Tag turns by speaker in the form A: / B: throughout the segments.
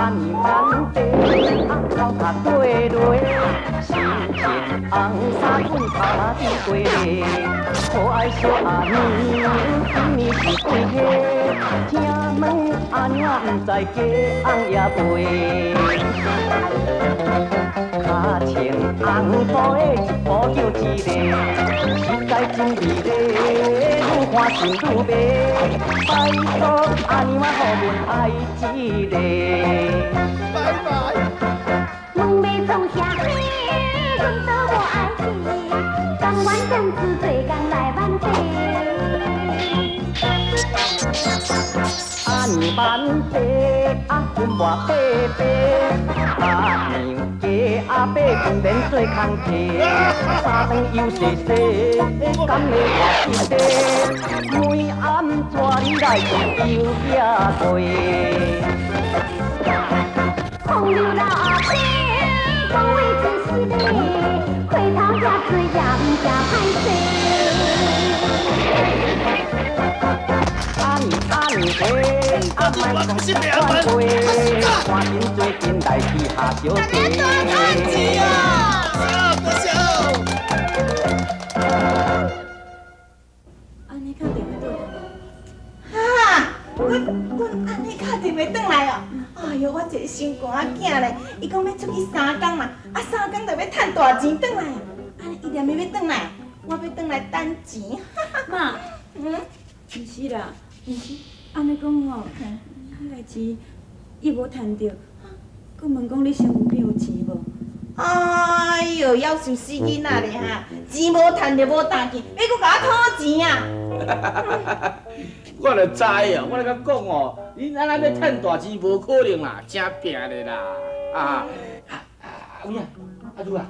A: 阿娘万地，阿头壳对落，心情红衫军头马伫过咧，可爱小阿娘，今年是几岁？请问阿娘毋知鸡红也袂？尻穿红布的一步就一个，实在真美丽，愈看心愈迷。拜托阿娘啊，予阮爱一个。
B: 拜拜。
C: 问欲创啥物，阮都无爱去，甘愿踮厝做工来挽地。
A: 阿娘万地，阿困磨白白，阿娘加阿伯困眠做工课，三顿又细细，敢会偌记得？每暗带你来逛油饼粿。
C: 风流老阿伯，讲话真实咧，回头遐水也毋惊歹势。
A: 阿娘阿娘嘿，阿莫讲这款话，赶紧做阵来去下小地。
B: 笑。
D: 按呢敲电话转来。
E: 哈，阮按呢敲电话转来哦。哎哟，我一个心肝仔囝咧，伊讲欲出去三工嘛，啊三工就欲趁大钱转来。按呢伊踮咧欲转来，我欲转来等钱。
D: 妈，
E: 嗯，
D: 毋是啦，毋是，按呢讲吼，彼个钱伊无趁著，阁问讲你身躯边有钱无？
E: 哎哟，夭寿死囡仔咧哈，钱无趁著无代志，欲阁共我讨钱啊？
F: 我就知哦，我咧共讲哦，恁按呢欲趁大钱无可能啦，真拼的啦，啊啊啊！有影，阿如啊，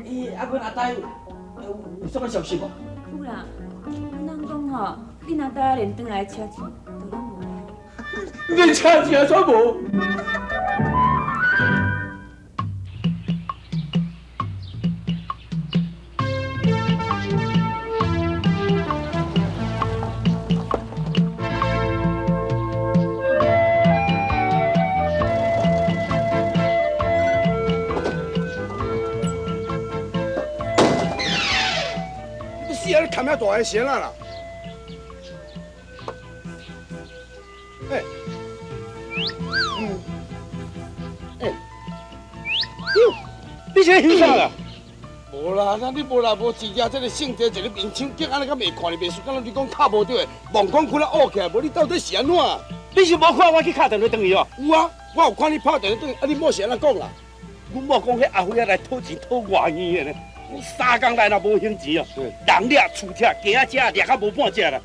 F: 欸，啊，阮阿呆有啥物消息无？
D: 有啦，阮翁讲吼，恁阿呆连转来车钱都拢无。
F: 连车钱煞无？
B: 你死啊！你砍遐大个声啊啦！欸，欸，
F: 哟，你是咧翕啥啦？
B: 无啦，那你无来无钱，这个圣哲一个面手激，按呢敢袂看哩，袂输，敢若你讲敲无著的，望讲困啊乌起来，无你到底是按怎？
F: 你是无看我去敲电话转去哦？
B: 有啊，我有看你拍电话转去，啊，你某是按怎讲啦？
F: 阮某讲彼阿辉仔来讨钱讨偌远的呢，三工来若无还钱哦，人掠厝拆，鸡仔食掠甲无半只啦。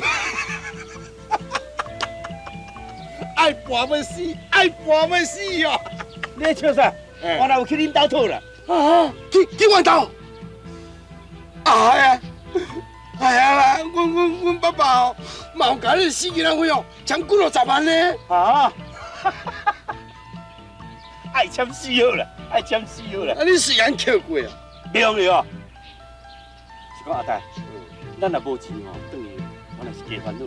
B: 爱跋欲死，爱跋欲死哦！
F: 你咧笑啥？我哪有去恁兜讨啦？
B: 啊，去阮兜？啊呀，哎呀啦，阮爸爸哦，嘛有共彼死囡仔费哦，签几落十万呢。
F: 啊！爱签死好啦，爱签死好啦。
B: 啊，你时间扣过啊？
F: 袂用的哦。是讲阿大，咱若无钱吼，转去我若是加烦恼。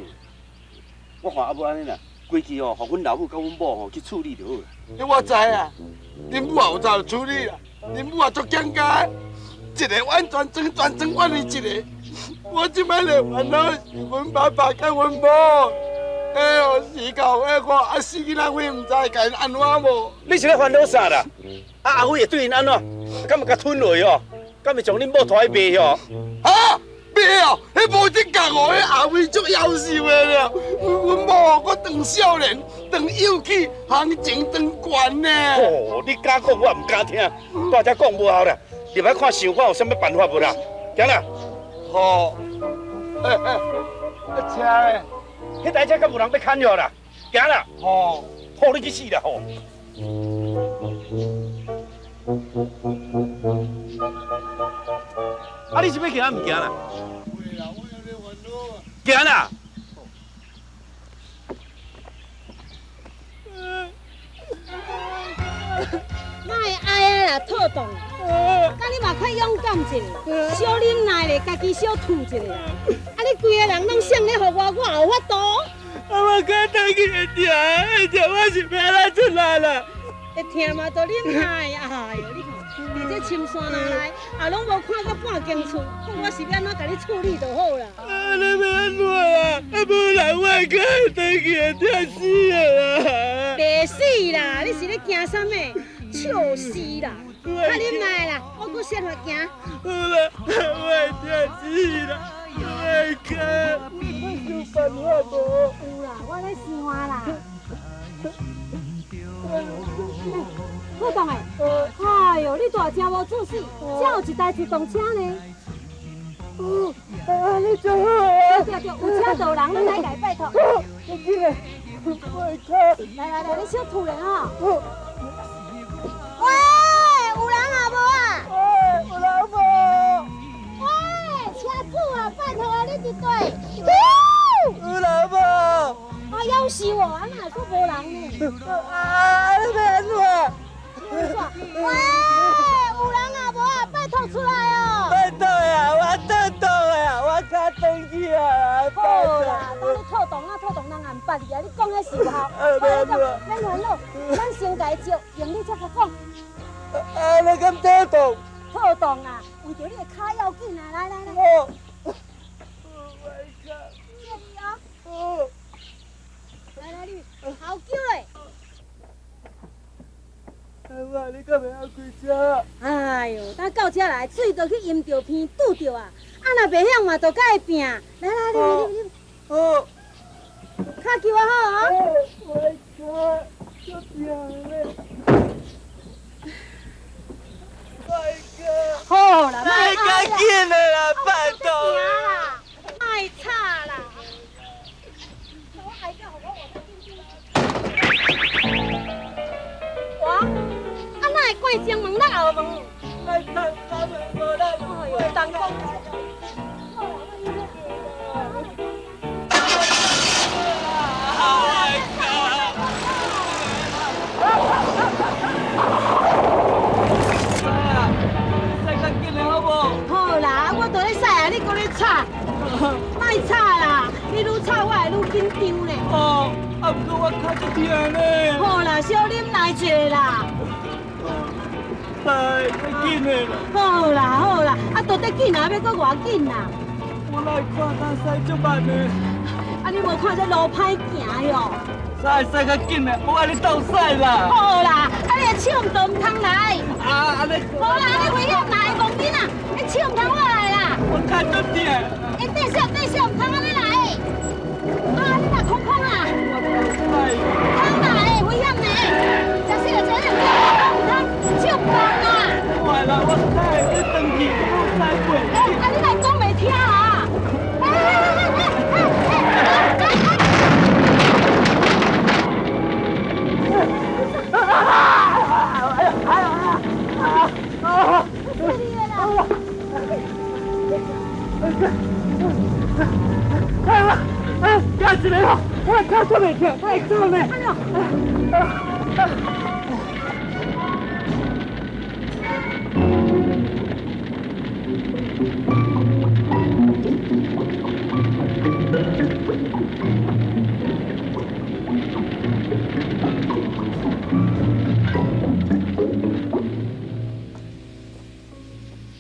F: 我看啊，无按呢啦，规气吼，予阮老母佮阮某吼去处理就好啦。
B: 欸，我知啊，恁母也有早就处理啦，恁母也足尴尬，一个完全装全装完伊一个。我这摆咧烦恼是阮爸爸佮阮某。哎哟，是够哎我啊死囡仔费毋知会共𪜶按怎无？
F: 你是咧烦恼啥啦？啊，阿辉会对𪜶按怎？敢会共吞落去哦？敢会将恁某拖去卖哦？
B: 啊，卖哦！彼无得讲哦，彼阿辉足夭寿的了。阮某阁当少年，当幼气，行情当悬呢。
F: 哦，你敢讲，我毋敢听。大家讲无效啦，入来看想看有啥物办法无啦？行啦。
B: 好。欸欸，啊车咧？
F: 彼台车敢有人欲牵了啦？行啦。
B: 吼，
F: 好你去死啦吼！啊！你是欲行毋行啦？
B: 袂啦，我有咧烦恼啊。
F: 行啦！
G: 莫哀啊啦，套动，敢你嘛较勇敢一下，小忍耐咧，家己小吐一下。啊！你规个人拢省咧予我，我也有法度。
F: 啊！我刚转去会疼，会疼，我是欲按怎出来啦？
G: 會疼嘛，就忍耐。哎喲，你看，佇這深山內內，也攏無看到半間厝，看我是欲按怎共你處理就好啦。
B: 啊，你欲按怎啊？啊，無人我會閣會轉去會疼死啊啦！
G: 袂死啦，你是咧驚啥物？笑死啦！較忍耐啦，我閣設法行。
B: 好啦，我會疼死啦，我會驚，有辦法無？
G: 有啦，我咧想啦。好動的，哎喲，你大真無注意，這有一台自動車呢。
B: 哦，啊，你真好啊！
G: 對對對，有車就有人，你來共伊拜託。
B: 你進來，我會卡。
G: 來來來，你小吐咧吼。喂，有人啊無啊？
B: 喂，有人無？
G: 喂，車主啊，拜託啊，你佇佗？
B: 有人無？
G: 啊，夭壽哦，啊哪會閣無人呢？
B: 啊，你欲按怎？
G: 喂，有人啊無啊？拜託出來哦！
B: 拜託呀，我肚痛呀，我跤斷去啊！
G: 好啦，當你肚痛啊，肚痛人也毋捌你啊，你講彼是有效。好，免煩惱，咱先共伊招，用你才較講。
B: 啊，你敢肚痛？
G: 肚痛啊，為著你的跤要緊啊！來來來。
B: 哦。
G: 謝你哦。來來，你好久嘞。
B: 阿媽，你敢袂曉開車？
G: 哎喲，等到遮來，水都去淹著鼻，拄著啊！啊，若袂曉嘛，就共伊拚。來來，入入入。
B: 好。
G: 跤球啊好啊。
B: 我跤足疼嘞。我跤。
G: 好啦，莫
B: 較緊的啦，拜託。
G: 莫吵啦。我愛到予我活得緊緊。我。啊，哪會關正門，咱後門？
B: 莫吵，咱門無咱。
G: 哎喲，東講。好啦，我都咧駛啊，你閣咧吵，莫吵啦！你愈吵，我會愈緊張咧。
B: 哦，啊，毋過我跤足疼咧。
G: 好啦，小忍耐一下啦。
B: 哎，較緊的啦。
G: 好啦好啦，啊，到底緊啊，欲閣偌緊啦？
B: 我哪會看咱駛足慢的？
G: 啊，你無看這路歹行喲？
B: 駛駛較緊的，無按呢鬥駛啦。
G: 好啦，啊，你的手都毋通來。
B: 啊，按呢。
G: 無啦，你危險啦，會戇囡仔，你手毋通我來啦。
B: 我跤足疼。
G: 欸，等下等下，毋通按呢來。啊，你若空空啊？
B: 我鬥駛。
G: 通來，危險呢。食死就食死，毋通手放啊。
B: 我啦，我駛，你轉去，我駛過。
G: 欸，啊，你若講袂聽啊？欸欸欸欸欸！
B: 哎呀！哎，加一个吼，我跤出袂疼，我會走呢。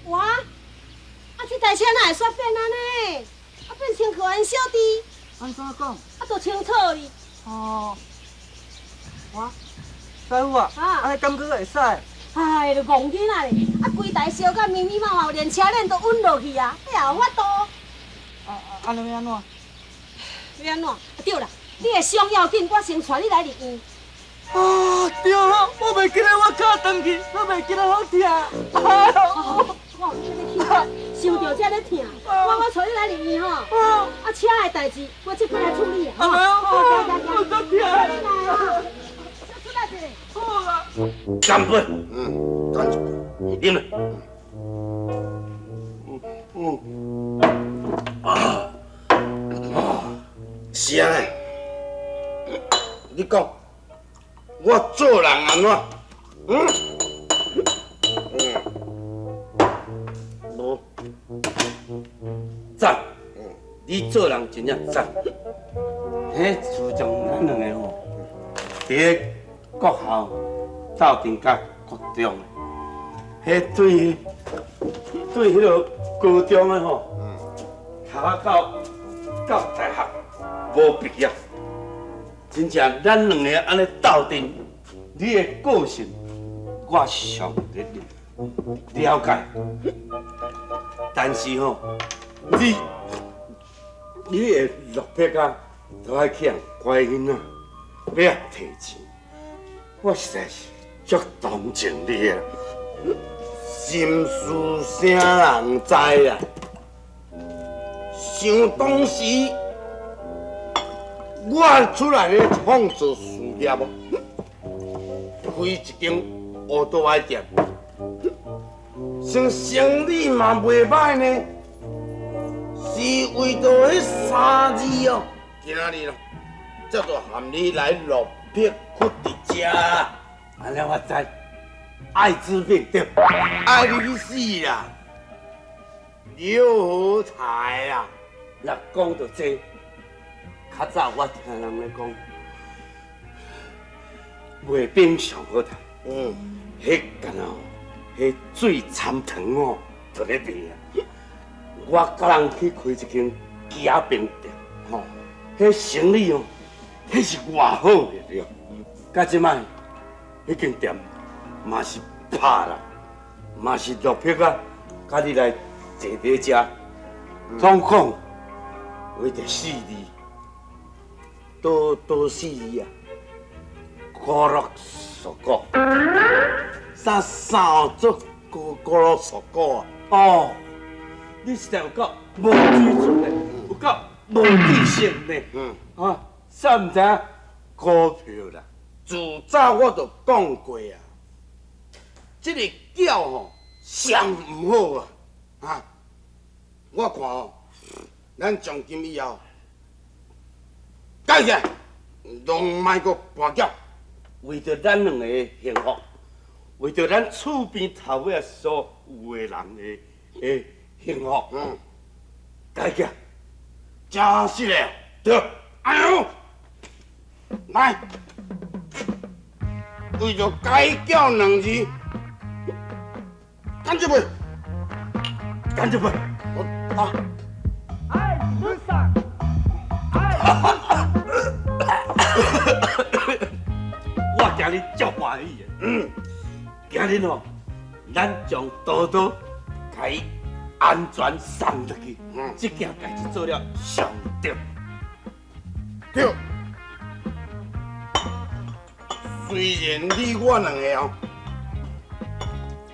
G: 哇！啊，這台車哪會煞變按呢？啊，變成可安小弟。
B: 按怎講？
G: 啊，就清楚哩。
B: 哦。哇，師傅啊，按呢敢閣會使？
G: 哎，就戇囡仔咧，啊，規台燒甲密密麻麻，連車鏈都穩落去啊，彼也有法度。
B: 啊，按呢欲按怎？
G: 欲按怎？啊對啦，你的傷要緊，我先帶你來入院。
B: 啊，對咯，我袂記得我跤斷去，我袂記得好疼。哎喲，
G: 我有這個想著才咧疼，我帶你來入院吼。啊，車的代誌我這擺來處理啊。
B: 啊，我足疼。
G: 來啊，小出來一下。
B: 好啦。
F: 乾杯。
H: 嗯，乾一杯。
F: 啉咧。啊啊，
H: 是按呢，你講，我做人按怎？嗯嗯，
F: 無讚，你做人真正讚。彼自從咱兩个吼，佇咧國校
H: 鬥陣佮國中的，彼對對彼个高中的吼，讀啊到到大學無畢業，真正咱兩个按呢鬥陣，你的個性我上了解，但是吼，你你會落魄啊，都愛去予人拐囡仔，欲提錢，我實在是足同情你的。
B: 心事啥人知啊？想當時我出來咧創造事業哦，開一間烏多仔店，生生意嘛袂䆀呢，是為著彼三字哦，今仔日咯，才著含你來落魄屈佇遮。
H: 按呢我知，愛滋病對，
B: 愛你去死啦！劉和財啦！
H: 若講著這，較早我聽人咧講，賣冰上好趁，彼敢若彼水參糖哦，就咧賣啊。我佮人去開一間枝仔冰店，吼，彼生意哦，彼是偌好的對。到這擺，彼間店嘛是拍啦，嘛是落魄啊，佮你來坐佇遮，總講為著四字，
B: 多多四字啊，
H: 孤落索果，
B: 啥啥做孤孤落索果
H: 啊？哦，你實在有夠無水準的，有夠無知識的，啊，啥毋知影股票啦？
B: 自早我就講過啊，這個繳吼上毋好啊，啊，我看吼，咱從今以後改起來，攏莫閣跋筊，
H: 為著咱兩個幸福，為著咱厝邊頭尾所有的人的幸福，改起來，
B: 真實的，
H: 對，
B: 哎喲，來。為著改繳兩字，乾一杯，
H: 乾一杯，
B: 啊！
A: 愛是阮送，愛
H: 我今日足歡喜的，今日吼，咱將多多共伊安全送轉去，這件代誌做了上對，
B: 對。雖然你我兩个哦，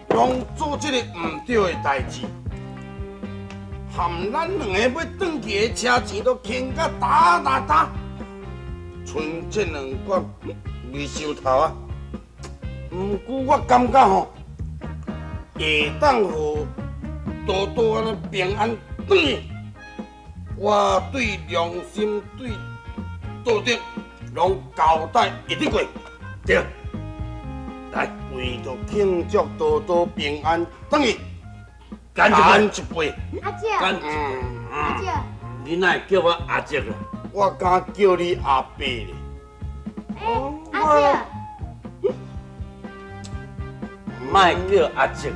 B: 攏做這个毋對的代誌，含咱兩个欲轉去的車錢都傾甲焦焦焦，賰這兩罐未收頭啊！毋過我感覺吼，會當予多多按呢平安轉去，我對良心、對道德攏交代會得過。
H: 對，來
B: 為著慶祝多多平安轉去，
H: 乾
B: 一杯，
C: 阿叔，
H: 乾一杯，
C: 阿叔，
H: 你哪會叫我阿叔啦？
B: 我敢叫你阿伯咧。
C: 欸，阿叔，
H: 莫叫阿叔啦。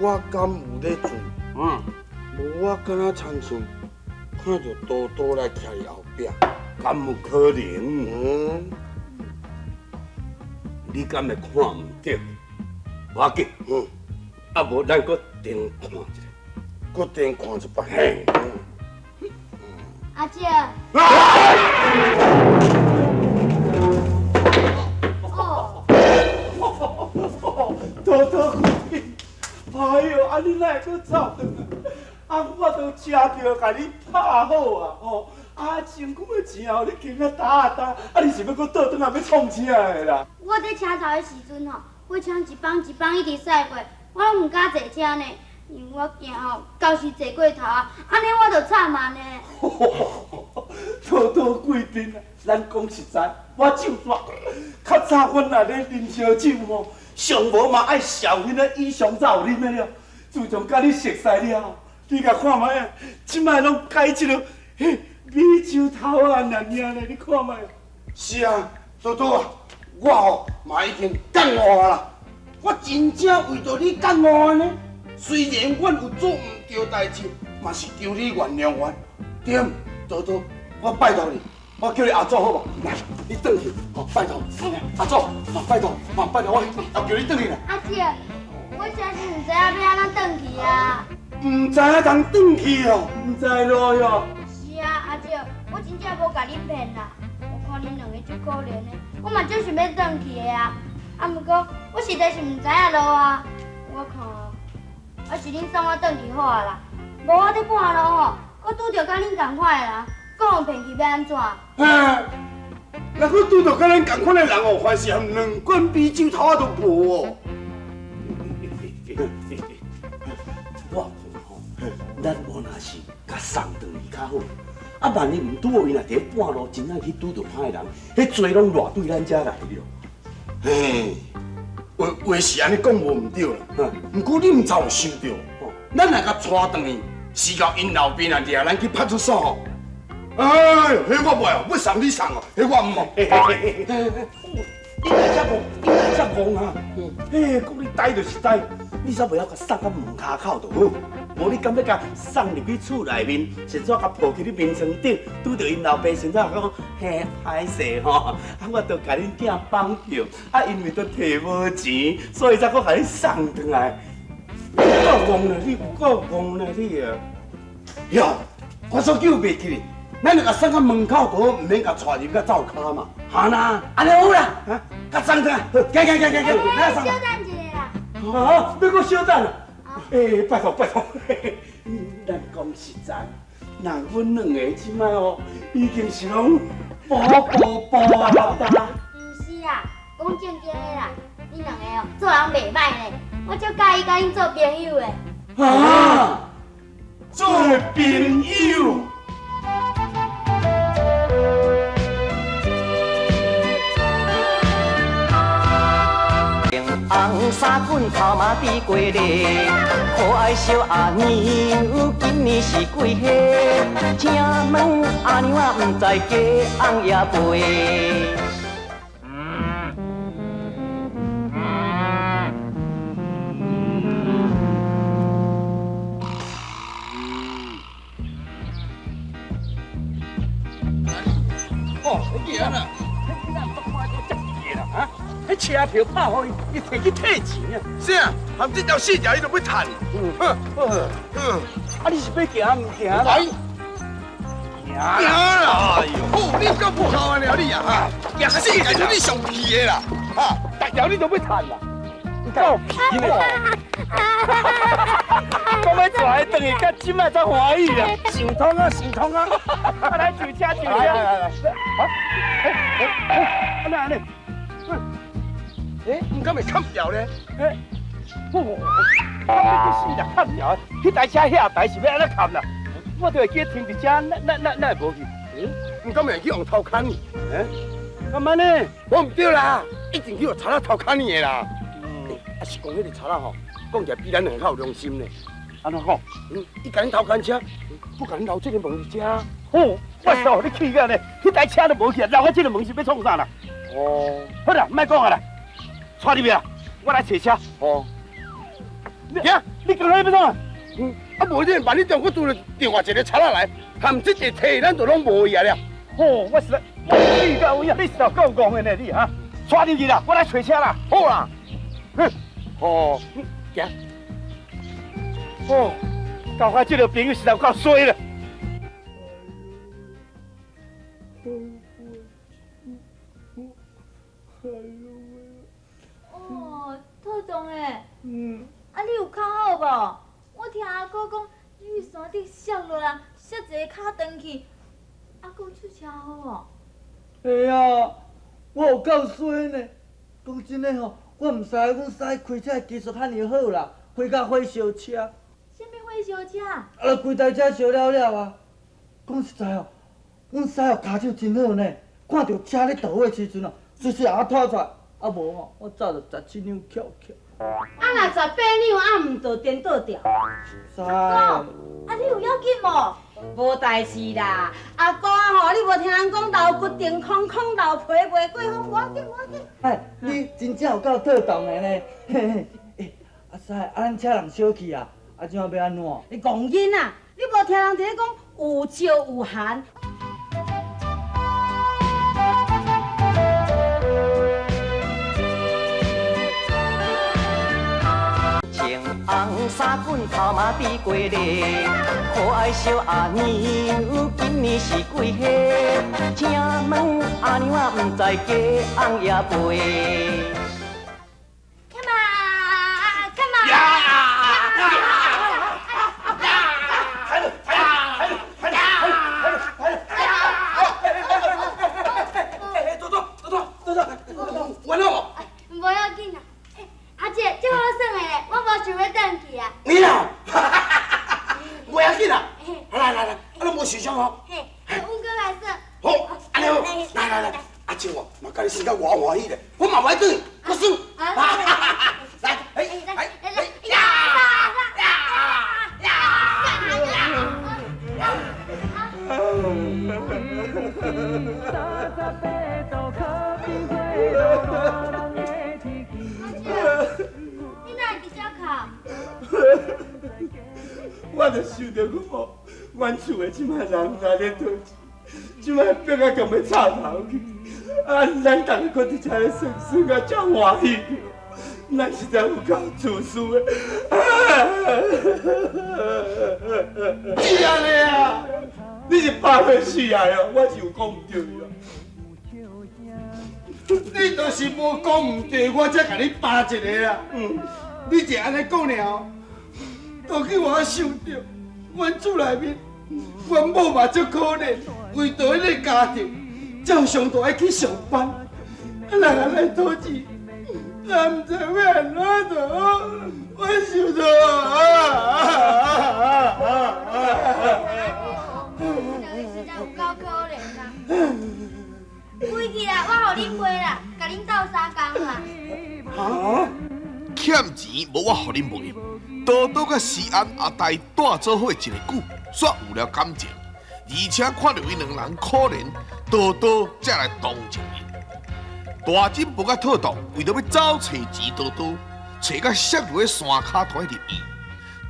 B: 我敢有咧做？無我敢若親像看著多多來徛伊後壁，
H: 敢有可能？你敢會看毋著？無要緊，啊無咱閣定看一下，
B: 閣定看一擺。
H: 嘿，
C: 阿叔。哦。
H: 多多貴，哎喲，啊你哪會閣走轉來？啊，我都車票共你拍好啊，吼！啊，身軀的錢予你傾啊焦啊焦，啊你是欲閣倒轉來欲創啥的啦？
C: 我佇車頭的時陣吼，火車一枋一枋一直駛過，我攏毋敢坐車呢，因為我驚吼，到時坐過頭啊，按呢我就慘啊呢。
H: 多多貴賓啊，咱講實在，我酒大，較早阮若咧啉燒酒吼，上無嘛愛紹彼个以上才有啉的了。自從佮你熟似了後，你共看覓啊，這擺攏改這个彼美酒頭啊，爾爾咧，你看覓？
B: 是啊，多多啊，我吼嘛已經改觉悟啦！我真正为著你觉悟呢。虽然阮有做毋对代志，嘛是求你原谅阮。对，多多，我拜托你，我叫你阿祖好无？来，你转去，吼，拜托，阿祖，拜托，拜托，我求你转去啦。
C: 阿姐，我真是毋知影欲按怎转去啊！
B: 毋知影通转去哦，
H: 毋知路哟。
C: 是啊，阿姐，我真正无共恁骗啦。我看恁两个足可怜的，我嘛足想欲转去的啊。啊，毋过我实在是毋知影路啊。我看，还是恁送我转去好啊啦。无我伫半路吼，阁拄著佮恁仝款的人，阁予骗去欲按怎？
B: 嘿，若阁拄著佮咱仝款的人哦，凡是含两罐啤酒头仔都无哦。
H: 我看吼，咱无若是共送转去较好。啊，万一毋拄好，伊若伫半路真正去拄著歹人，彼罪攏赖对咱遮来了。
B: 嘿，话话是按呢讲无毋对啦。毋过你毋知有想著，咱若共带转去，是到𪜶老爸若掠咱去派出所吼。哎呦，彼我袂哦，欲送你送哦，彼我毋哦。
H: 你哪遮戆？你哪遮戆啊？嘿，讲你呆就是呆，你煞袂晓共送到门跤口就好。无你敢欲共送入去厝内面，先怎共抱去你眠床顶，拄著𪜶老爸先怎讲？嘿，歹势吼，啊，我著共恁囝绑票，啊，因为都提无钱，所以才阁共你送转来。你够戆啦，你有够戆啦你啊！
B: 哟，我煞记袂记哩？咱就共送到门口就好，毋免共带入去灶跤嘛。
H: 好啦，按呢好啦，啊，共送转来，好，行行行行行，来
C: 送。小等一下啦。
H: 啊，欲阁小等啊？欸，拜托拜托，咱讲实在，若阮两个这摆哦，已经是拢补补补啊！
C: 毋是啦，讲正经的啦，恁两个哦，做人袂歹呢，我足佮意佮恁做朋友的。
B: 啊，做朋友。
A: 红衫裙头毛滴过咧，可爱小阿娘，今年是几岁？请问阿娘啊，毋知鸡翁也袂。
F: 哦，你啊啦，你若捌看过遮济啦，啊？彼车票拍予伊，伊提去退钱啊！
B: 啥？含这条四条，伊都欲趁。
F: 啊，你是欲行毋行啦？
B: 来，
F: 行
B: 行啦！哎呦，好，你够无效啊，你啊哈！行四条是你上皮的啦，哈！
F: 逐条你都欲趁啦，你够皮呢？讲欲跩转去，到这摆才欢喜啊！
B: 想通啊，想通啊！
F: 来上车，上车！来来来，啊！哎，按呢按呢？
B: 欸，毋敢会砍掉咧？
F: 欸，哦，砍欲去死啦！砍掉，彼台车遐台是欲按怎砍啦？我就会记停伫遮，哪会无去？
B: 欸，毋敢会去予偷砍你？
F: 欸，干嘛呢？
B: 我毋对啦，一定去予贼仔偷砍你的啦。啊，是讲彼个贼仔吼，讲起来比咱两个较有良心呢。
F: 按怎讲？
B: 伊共恁偷牵车，阁共恁留这个门伫遮。
F: 哦，我操！你气甲呢？彼台车都无去啊，留我这个门是欲创啥啦？
B: 哦，
F: 好啦，莫讲啊啦。带入去啦，我来揣车。
B: 哦，行，
F: 你刚才欲创啊？
B: 啊，无你万一中阁拄著另外一个贼仔来，含这个提，咱就拢无去啊了。
F: 哦，我实在，我气到有影，你实在够戆的呢，你哈。带入去啦，我来揣车啦。
B: 好啦，哼，哦，行。
F: 哦，交我这个朋友实在够衰了。
D: 哦，套总诶，啊，你有较好无？我听阿哥讲，你去山顶摔落来，摔一个跤断去，啊，阁有出车祸哦。
I: 会啊，我有够衰呢。讲真的吼，我毋知阮师开车的技术遐尔好啦，开甲火烧车。
D: 啥物火烧车？
I: 啊，规台车烧了了啊！讲实在哦，阮师哦跤手真好呢，看著车咧著火的时阵哦，随时予我拖出来，啊无吼，我早就17两翘翘。
G: 啊，若18两啊，毋就颠倒掉。
I: 师，
D: 啊，你有要紧无？
G: 無代誌啦，阿哥吼，你無聽人講老骨定空空，老皮袂過風，無要緊，無要緊。
I: 哎，你真正有夠妥當的呢。嘿嘿，欸，阿師，啊，咱車人小去啊，啊，這欲按怎？
G: 你戇囡仔，你無聽人佇咧講有借有還。
A: 穿紅衫棍頭馬比過咧，可愛小阿娘今年是幾歲？請問阿娘啊，毋知嫁翁也未？
C: Come on, come on！
B: 多多多多多多，完了無？
C: 無要緊啦，阿姐，這好耍的咧，我無想欲轉去啊。
B: 你啊，無要緊啦，來來來，啊你無受傷哦。
C: 嘿，阮閣來耍。
B: 好，按呢好，來來來，阿靜哦，嘛共你耍甲偌歡喜咧，我嘛無愛轉，閣耍。來，哎哎哎呀呀呀！
C: 你哪會佇遮哭？
B: 我就想著講哦，阮厝的這擺人毋知咧佗去，這擺逼啊共欲插頭去，啊，咱逐个閣佇遮咧耍耍啊，遮歡喜，咱實在有夠自私的。是按呢啊，你是百歲死啊！我是有講毋對啊。你就是無講毋對，我才共你扒一个啊！嗯，你就按呢講爾，都叫我想著，阮厝內面，阮某嘛足可憐，為著彼个家庭，才有上大愛去上班，啊，人按呢討錢，咱毋知欲按怎做，我想著啊啊啊啊！
C: 两个實在有夠可憐啊！回去啦，我予恁陪啦，共恁鬥相共啦。
B: 哈？
J: 欠錢無我予恁問，多多佮思安阿呆蹛做伙一個久，煞有了感情，而且看著𪜶兩人可憐，多多才來同情𪜶。大珍寶佮妥當，為著欲走揣錢多多，揣甲摔落去山跤佇入院。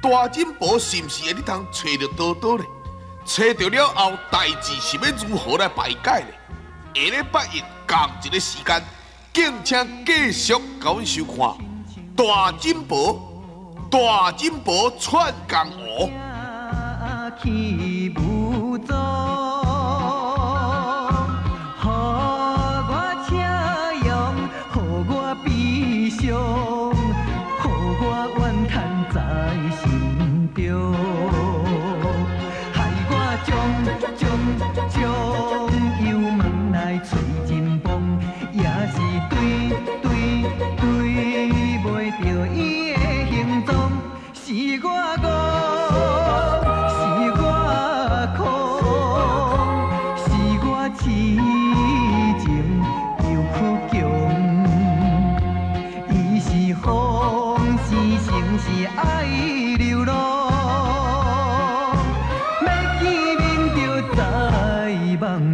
J: 大珍寶是毋是會當揣著多多呢？揣著了後，代誌是欲如何來排解呢？下禮拜一仝一个時間，敬請繼續共阮收看《大珍寶》，大珍寶串江湖。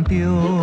K: 中。